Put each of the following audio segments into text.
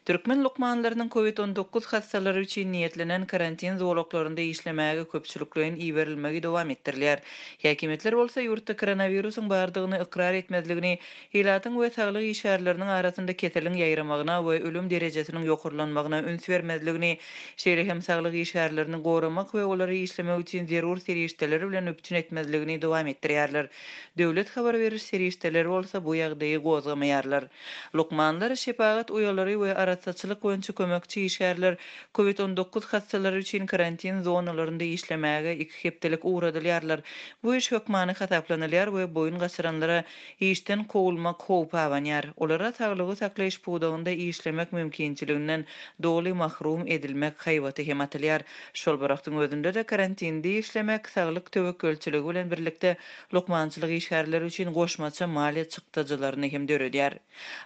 Türkmen lukmanlarynyň Covid 19 hassalary üçin niýetlenen karantin zolaklarynda işlemäge köpçülikleýin iberilmegi dowam etdirilýär. Häkimiýetler bolsa ýurtda koronawirusyň bardygyny ykrar etmezligini, ilatyň we saglyk işgärleriniň arasynda keseliň ýaýramagyna we ölüm derejesiniň ýokarlanmagyna üns bermezligini, şeýle hem saglyk işgärlerini goramak we olary işlemek üçin zerur serişdeler bilen üpjün etmezligini dowam etdirýärler. Döwlet habar beriş serişdeleri bolsa bu ýagdaýy gozgamaýarlar. Lukmanlar, şepagat uýalary we arassaçylyk boýunça kömekçi işgärler Covid 19 hassalary üçin karantin zonalarynda işlemäge iki hepdelik ugradylýarlar. Bu iş hökmany hasaplanylýar we boýun gaçyranlara işden kowulmak howpy abanýar. Olara saglygy saklaýyş pudagynda işlemek mümkinçiliginden doly mahrum edilmek haýbaty hem atylýar. Şol bir wagtyň özünde-de karantinde işlemek saglyk töwekgelçiligi bilen birlikde lukmançylyk işgärleri üçin goşmaça maliýe çykdajylaryny hem döredýär.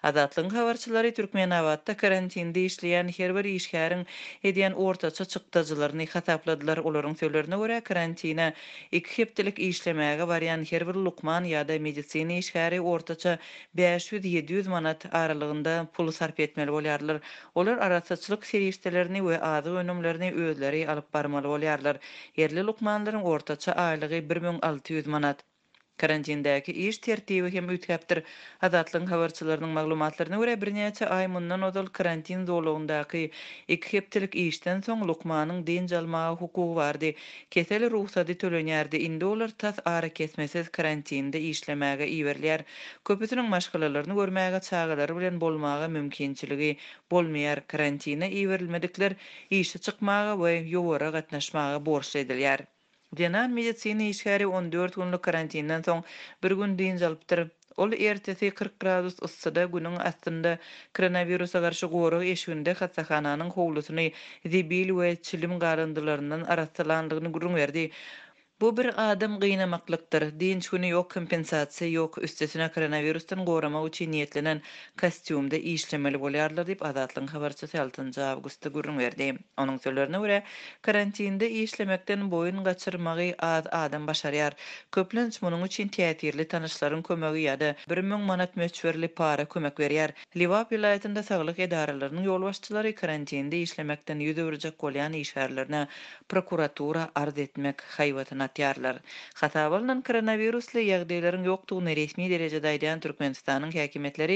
Azatlygyň habarçylary Türkmenabatda karantinde işleýän her bir işgäriň edýän ortaça çykdajylaryny hasapladylar. Olaryň sözlerine görä, karantine iki hepdelik işlemäge barýan her bir lukman ýa-da medisina işgäri ortaça 500-700 manat aralygynda pul sarp etmeli bolýarlar. Olar arassaçylyk serişdelerini we azyk önümlerini özleri alyp barmaly bolýarlar. Ýerli lukmanlaryň ortaça aýlygy 1600 manat. Karantindäki iş tertibi hem üýtgäpdir. Azatlygyň habarçylarynyň maglumatlaryna görä, birnäçe aý mundan ozal karantin zolagyndaky iki hepdelik işden soň lukmanyň dynç almaga hukugy bardy. Kesel rugsady tölenýärdi. Indi olar tas arakesmesiz karantinde işlemäge iberilýär. Köpüsiniň maşgalalaryny görmäge, çagalary bilen bolmaga mümkinçiligi bolmaýar. Karantine iberilmedikler işe çykmaga we ýowara gatnaşmaga borçly edilýär. Zenan medisina işgäri 14 günlük karantinden soň bir gün dynç alypdyr. Ol ertesi 40 gradus yssyda günüň astynda koronawirusa garşy gorag eşiginde hassahananyň howlusyny zibil we çilim galyndylaryndan arassalandygyny gürrüň berdi. Bu bir adam gynamaklykdyr. Dynç güni ýok, kompensasiýa ýok, üstesine koronawirusdan goramak üçin niýetlenen kostýumda işlemeli bolýarlar diýip, Azatlygyň habarçysy altynjy awgustda gürrüň berdi. Onuň sözlerine görä, karantinde işlemekden boýun gaçyrmagy az adam başarýar. Köplenç munuň üçin täsirli tanyşlaryň kömegi ýa-da 1000 manat möçberli para kömek berýär. Lebap welaýatynda saglyk edaralarynyň ýolbaşçylary karantinde işlemekden ýüz öwürjek bolýan işgärlerine prokuratura arz etmek haýbatyny atýarlar. Hasaba alnan koronawirusly ýagdaýlaryň ýokdugyny resmi derejede aýdýan Türkmenistanyň häkimiýetleri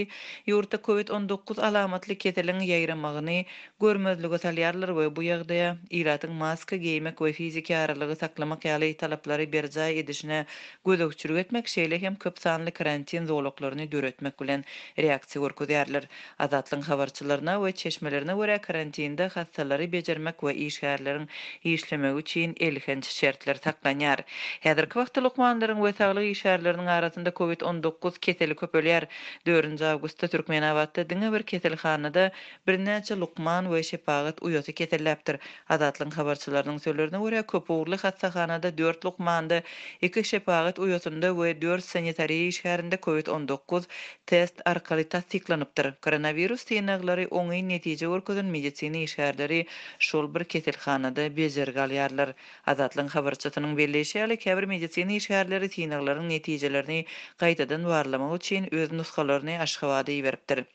ýurtda Covid 19 alamatly keseliň ýaýramagyny görmezlige salýarlar we bu ýagdaýa ilatyň maska geýmek we fiziki aralygy saklamak ýaly talaplary berjaý edişine gözegçilik etmek, şeýle hem köp sanly karantin zolaklaryny döretmek bilen reaksiýa görkezýärler. Azatlygyň habarçylaryna we çeşmelerine görä, karantinde hassalary bejermek we işgärleriň işlemegi üçin elhenç şertler saklanýar. Häzirki wagtda lukmanlaryň we saglyk işgärleriniň arasynda Covid 19 keseli köpelýär. Dördünji awgustda Türkmenabatda diňe bir keselhanada birnäçe lukman we şepagat uýasy keselläpdir. Azatlygyň habarçylarynyň sözlerine görä, köpugurly hassahanada dört lukmanda, iki şepagat uýasynda we dört sanitariýa işgärinde Covid 19 test arkaly tassyklanypdyr. Koronawirus synaglary oňyn netije görkezen medisina işgärleri şol bir keselhanada bejergi alýarlar. Azatlygyň habarçysynyň belleýşi ýaly, käbir medisina işgärleri synaglaryň netijelerini gaýtadan barlamak üçin öz nusgalaryny Aşgabada iberipdir.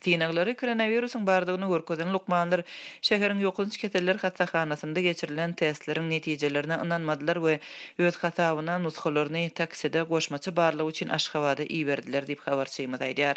Synaglary koronawirusyň bardygyny görkezen lukmanlar şäheriň ýokanç keseller hassahanasynda geçirilen testleriň netijelerine ynanmadylar we öz hasabyna nusgalaryny takside goşmaça barlag üçin Aşgabada iberdiler diýip, habarçymyz aýdýar.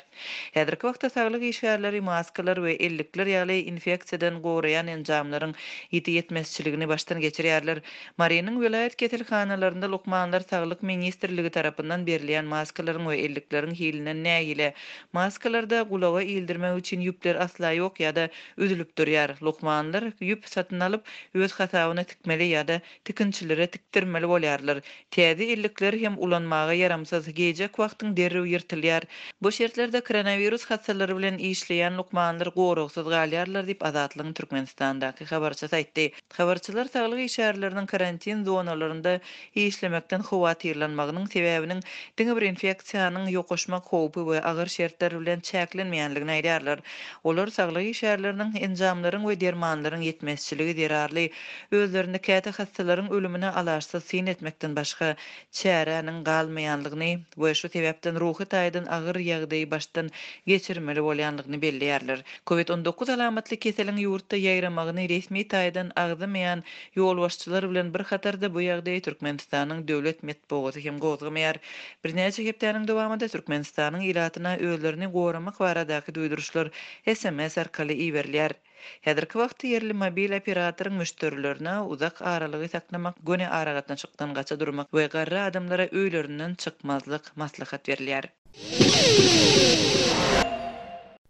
Häzirki wagtda saglyk işgärleri maskalar we ellikler ýaly infeksiýadan goraýan enjamlaryň ýiti ýetmezçiligini başdan geçirýärler. Marynyň welaýat keselhanalarynda lukmanlar Saglyk ministrligi tarapyndan berilýän maskalaryň we ellikleriň hilinden nägile. Maskalarda gulaga ildirmek üçin ýüpler asla ýok ýa-da üzülip durýar. Lukmanlar ýüp satyn alyp, öz hasabyna tikmeli ýa-da tikinçilere tikdirmeli bolýarlar. Täze ellikler hem ulanmaga ýaramsyz, geýjek wagtyň derrew ýyrtylýar. Bu şertlerde koronawirus hassalary bilen işleýän lukmanlar goragsyz galýarlar diýip, Azatlygyň Türkmenistandaky habarçysy aýtdy. Habarçylar saglyk işgärleriniň karantin zonalarynda işlemekden howatyrlanmagynyň sebäbiniň diňe bir infeksiýanyň ýokaşmak howpy we agyr şertler bilen çäklenmeýändigini aýdýarlar. aýdýarlar. Olar saglyk işgärleriniň, enjamlaryň we dermanlaryň ýetmezçiligi zerarly özlerinde käte hassalaryň ölümine alaçsyz syn etmekden başga çäräniň galmaýanlygyny we şu sebäpden ruhy taýdan agyr ýagdaýy başdan geçirmeli bolýanlygyny belleýärler. Covid 19 alamatly keseliň ýurtda ýaýramagyny resmi taýdan agzamaýan ýolbaşçylar bilen bir hatarda bu ýagdaýy Türkmenistanyň döwlet metbugaty hem gozgamaýar. Birnäçe hepdäniň dowamynda Türkmenistanyň ilatyna özlerini goramak baradaky duýduryşlar sms arkaly iberilýär. Häzirki wagtda ýerli mobil operatoryň müşderilerine uzak aralygy saklamak, göni aragatnaşykdan gaça durmak we garry adamlara öýlerinden çykmazlyk maslahat berilýär.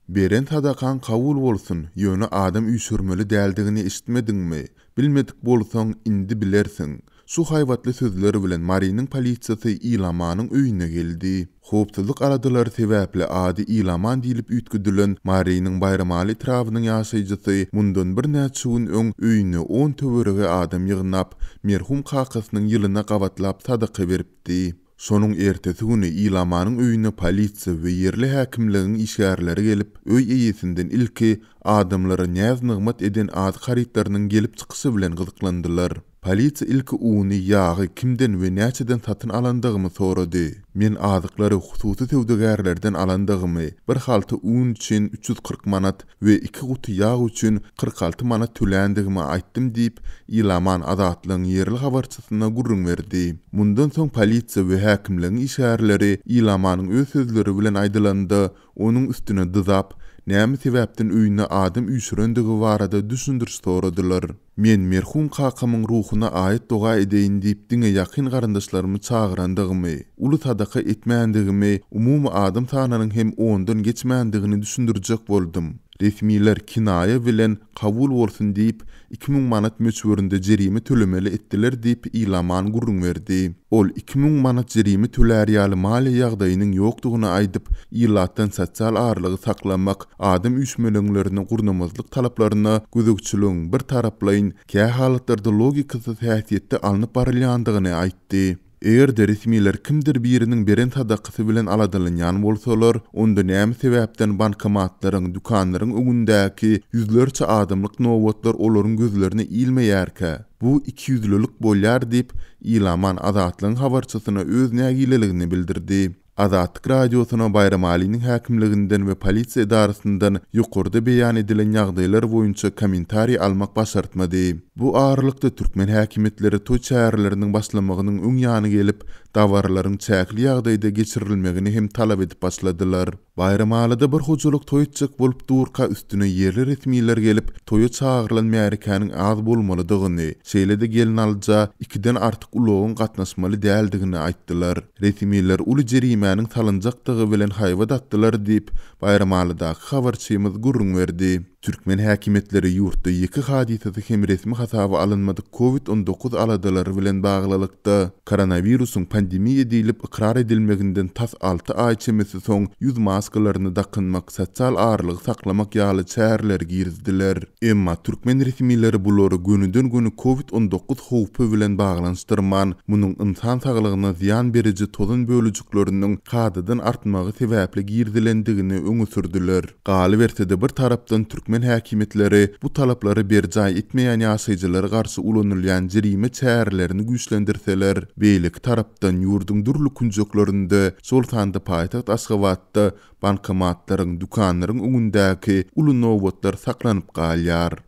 Beren sadakaň kabul bolsun, ýöne adam üýşürmeli däldigini eşitmediňmi? Bilmedik bolsaň, indi bilersiň. Şu haýbatly sözler bilen Marynyň polisiýasy Ilamanyň öýüne geldi. Howpsuzlyk aladalary sebäpli ady Ilaman diýlip üýtgedilen Marynyň Baýramaly etrabynyň ýaşaýjysy mundan birnäçe gün öň öýüne on töweregi adam ýygnap, merhum kakasynyň ýylyna gabatlap sadaka beripdi. Şonuň ertesi güni Ilamanyň öýüne polisiýa we ýerli häkimligiň işgärleri gelip, öý eýesinden ilki adamlara näz-nygmat eden azyk harytlarynyň gelip çykyşy bilen gyzyklandylar. Polisiýa ilki uny, ýagy kimden we näçeden satyn alandygymy sorady. Men azyklary hususy söwdagärlerden alandygymy, bir halta un üçin 340 manat we iki guty ýag üçin 46 manat töländigimi aýtdym diýip, Ilaman Azatlygyň ýerli habarçysyna gürrüň berdi. Mundan soň polisiýa we häkimligiň işgärleri Ilamanyň öz sözleri bilen aýdylanda, onuň üstüne dyzap, näme sebäpden öýüne adam üýşürendigi barada düşündiriş soradylar. Men merhum kakamyň ruhuna aýat-doga edeýin diýip diňe ýakyn garyndaşlarymy çagyrandygymy, uly sadaka etmändigimi, umumy adam sanynyň hem ondan geçmändigini düşündirjek boldum. Resmiler kinaýa bilen kabul bolsun diýip, 2000 manat möçberinde jerime tölemeli etdiler diýip, Ilaman gürrüň berdi. Ol 2000 manat jerime tölär ýaly maliýe ýagdaýynyň ýokdugyny aýdyp, ilatdan sosial aralygy saklamak, adam üýşmeleňlerini gurnamazlyk talaplaryna gözegçiligiň bir taraplaýyn, kähalatlarda logikasyz häsiýetde alnyp barylýandygyny aýtdy. Eger-de resmiler kimdir biriniň beren sadakasy bilen aladalanýan bolsalar, onda näme sebäpden bankomatlaryň, dükanlaryň öňündäki ýüzlerçe adamlyk nobatlar olaryň gözlerine ilmeýärkä? Bu ikiýüzlülik bolýar diýip, Ilaman Azatlygyň habarçysyna öz nägileligini bildirdi. Azatlyk Radiosyna Baýramalynyň häkimliginden we polisiýa edarasyndan ýokarda beýan edilen ýagdaýlar boýunça kommentariý almak başartmady. Bu aralykda, türkmen häkimiýetleri toý çäreleriniň başlamagynyň öň ýany gelip, dabaralaryň çäkli ýagdaýda geçirilmegini hem talap edip başladylar. Baýramalyda bir hojalyk toý etjek bolup durka üstüne ýerli resmiler gelip, toýa çagyrylan märekäniň az bolmalydygyny, şeýle-de gelnalyja ikiden artyk ulagyň gatnaşmaly däldigini aýtdylar. Resmiler uly jerimäniň salynjakdygy bilen haýbat atdylar diýip, Baýramalydaky habarçymyz gürrüň berdi. Türkmen häkimiýetleri ýurtda ýeke hadysasy hem resmi hasaba alynmadyk Covid 19 aladalary bilen baglylykda, koronawirusyň pandemiýa diýlip ykrar edilmeginden tas alty aý çemesi soň ýüz maskalaryny dakynmak, sosial aralygy saklamak ýaly çäreleri girizdiler. Emma türkmen resmileri bulary gönüden-göni Covid 19 howpy bilen baglanyşdyrman, munuň ynsan saglygyna zyýan beriji tozan bölejikleriniň kadadan artmagy sebäpli girizilendigini öňe sürdüler. Galyberse-de, bir tarapdan türkmen häkimiýetleri bu talaplary berjaý etmeýän ýaşaýjylara garşy ulanylýan jerime çärelerini güýçlendirseler, beýleki tarapdan ýurduň dürli künjeklerinde, şol sanda paýtagt Aşgabatda bankomatlaryň, dükanlaryň öňündäki uly nobatlar saklanyp galýar.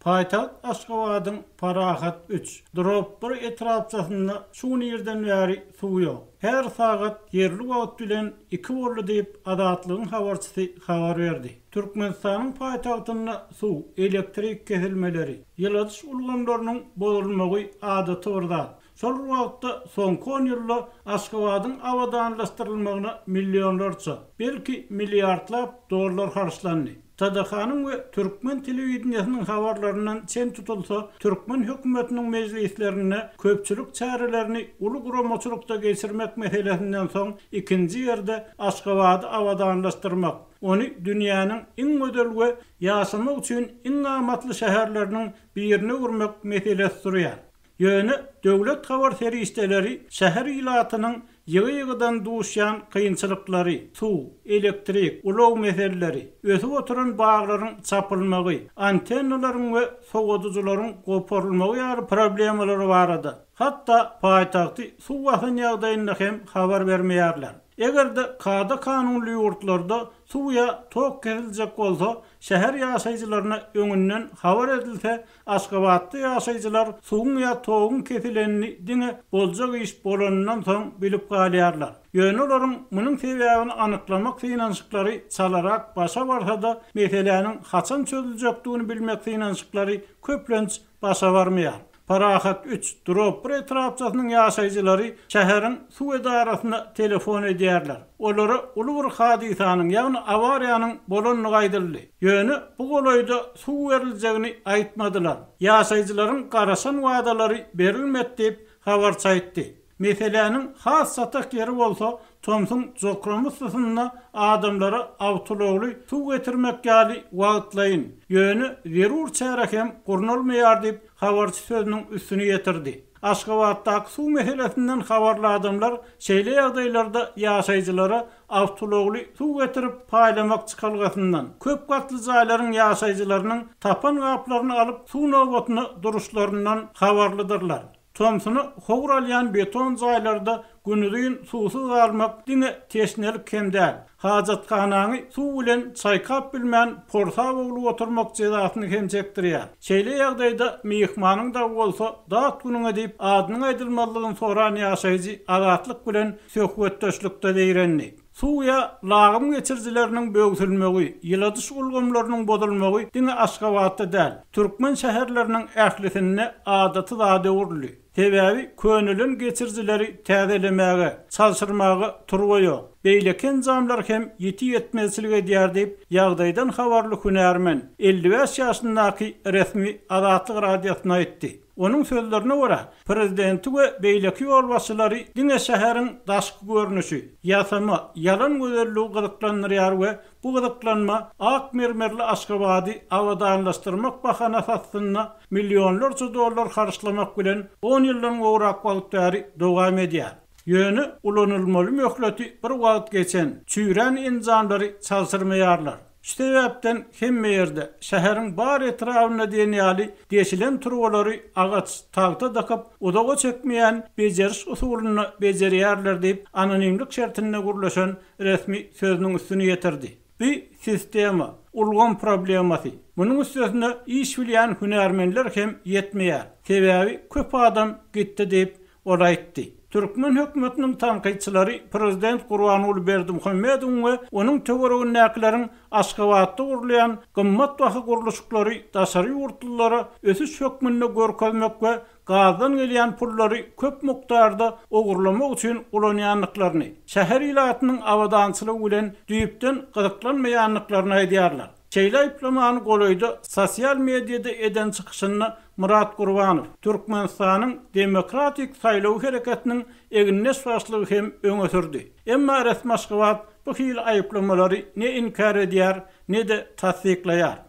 Paýtagt Aşgabadyň Parahat üç, Drop bir etrapçasynda şu gün irden bäri suw ýok. Her sagat ýerli wagt bilen iki boldy diýip, Azatlygyň habarçysy habar berdi. Türkmenistanyň paýtagtynda suw, elektrik kesilmeleri, ýyladyş ulgamlarynyň bozulmagy adaty bir zat. Şol bir wagtda, soňky on ýylda Aşgabadyň abadanlaşdyrylmagyna millionlarça, belki milliardlap dollar harçlandy. TDH-nyň we türkmen telewideniýesiniň habarlaryndan çen tutulsa, türkmen hökümetiniň mejlislerinde köpçülik çärelerini uly guramaçylykda geçirmek meselesinden soň ikinji ýerde Aşgabady abadanlaşdyrmak, ony dünýäniň iň gözel we ýaşamak üçin iň amatly şäherleriniň birine öwürmek meselesi durýar. Ýöne döwlet habar serişdeleri şäher ilatynyň. ýygy-ýygydan duşýan kynçylyklary, suw, elektrik, ulag meseleleri, ösüp oturan baglaryň çapylmagy, antennalaryň we sowadyjylaryň goparylmagy ýaly problemalary barada, hatda paýtagty suw basan ýagdaýynda hem habar bermeýärler. Eger-de kada-kanunly ýurtlarda suw ýa tok kesiljek bolsa, şäher ýaşaýjylaryna öňünden habar edilse, Aşgabatda ýaşaýjylar suwuň ýa toguň kesilenini diňe boljak iş bolanyndan soň bilip galýarlar. Ýöne olaryň munuň sebäbini anyklamak synanyşyklary çalarak başa barsa-da, meseläniň haçan çözüljekdigini bilmek synanyşyklary köplenç başa barmaýar. Parahat üç, Drop bir etrapçasynyň ýaşaýjylary şäheriň suw edarasyna telefon edýärler. Olara uly bir hadysanyň, ýagny awariýanyň bolandygy aýdyldy. Ýöne bu golaýda suw beriljegini aýtmadylar. Ýaşaýjylaryň garaşan wadalary berilmedi diýip, habarçy aýtdy. Meseläniň has çatak ýeri bolsa, tomsuň jokrama yssysynda adamlara awtoulagly suw getirmek ýaly wagtlaýyn, ýöne zerur çäre hem gurnalmaýar diýip, habarçy sözüniň üstüni ýetirdi. Aşgabatdaky suw meselesinden habarly adamlar şeýle ýagdaýlarda ýaşaýjylara awtoulagly suw getirip paýlamak çykalgasyndan, köp gatly jaýlaryň ýaşaýjylarynyň tapan gaplaryny alyp suw nobatyna duruşlaryndan habarlydyrlar. Tomsuna howur alýan beton jaýlarda günuzyn suwsuz galmak diňe teşnelik hem däl, hajathanaňy suw bilen çaýkap bilmän porsap oglup oturmak jezasyny hem çekdirýär. Şeýle ýagdaýda myhmanyň dagy bolsa dat günüňe diýip adynyň aýdylmazlygyny soran ýaşaýjy Azatlyk bilen söhbetdeşlikde zeýrendi. Suw ýa lagym geçirijileriniň böwsülmegi, ýyladyş ulgamlarynyň bozulmagy diňe Aşgabatda däl, türkmen şäherleriniň ählisinde adaty zada öwrüldi. Sebäbi könelen geçirijileri täzelemäge, çalşyrmaga turba ýok. Beýleki enjamlar hem ýiti ýetmezçilik edýär diýip, ýagdaýdan habarly hünärmen, 55 ýaşyndaky resmi Azatlyk Radiosyna aýtdy. Onuň sözlerine görä, prezidenti we beýleki ýolbaşçylary diňe şäheriň daşky görnüşi, ýasama, ýalan gözelligi gyzyklandyrýar we bu gyzyklanma ak mermerli Aşgabady abadanlaşdyrmak bahanasy astynda millionlarça dollar harçlamak bilen on ýyldan gowrak wagt bäri dowam edýär. Ýöne ulanylmaly möhleti bir wagt geçen, çüýrän enjamlary çalşyrmaýarlar. Şu sebäpden hemme ýerde, şäheriň bar etrabynda diýen ýaly deşilen turbalary agaç, tagta dykyp, uzaga çekmeýän bejeriş usulynda bejerýärler diýip, anonimlik şertinde gürleşen resmi sözüniň üstüni ýetirdi. Bu sistema, ulgam problemasy. Munuň üstesine iş bilýän hünärmenler hem ýetmeýär. Sebäbi köp adam gitdi diýip, Ol aýtdy. Türkmen hökümetiniň tankytçylary prezident Gurbanguly Berdimuhamedowyň we onuň töweregindäkileriň Aşgabatda gurulýan gymmatbaha gurluşyklary daşary ýurtlulara ösüş hökmünde görkezmek we gazdan gelýän pullary köp mukdarda ogurlamak üçin ulanýandyklaryny, şäher ilatynyň abadançylygy bilen düýpden gyzyklanmaýandyklaryny aýdýarlar. Şeýle aýyplamany golaýda sosial mediada eden çykyşynda Myrat Gurbanow, Türkmenistanyň Demokratik saýlaw hereketiniň egindeş başlygy hem öňe sürdi. Emma resmi Aşgabat bu hili aýyplamalary ne inkär edýär, ne-de tassyklaýar.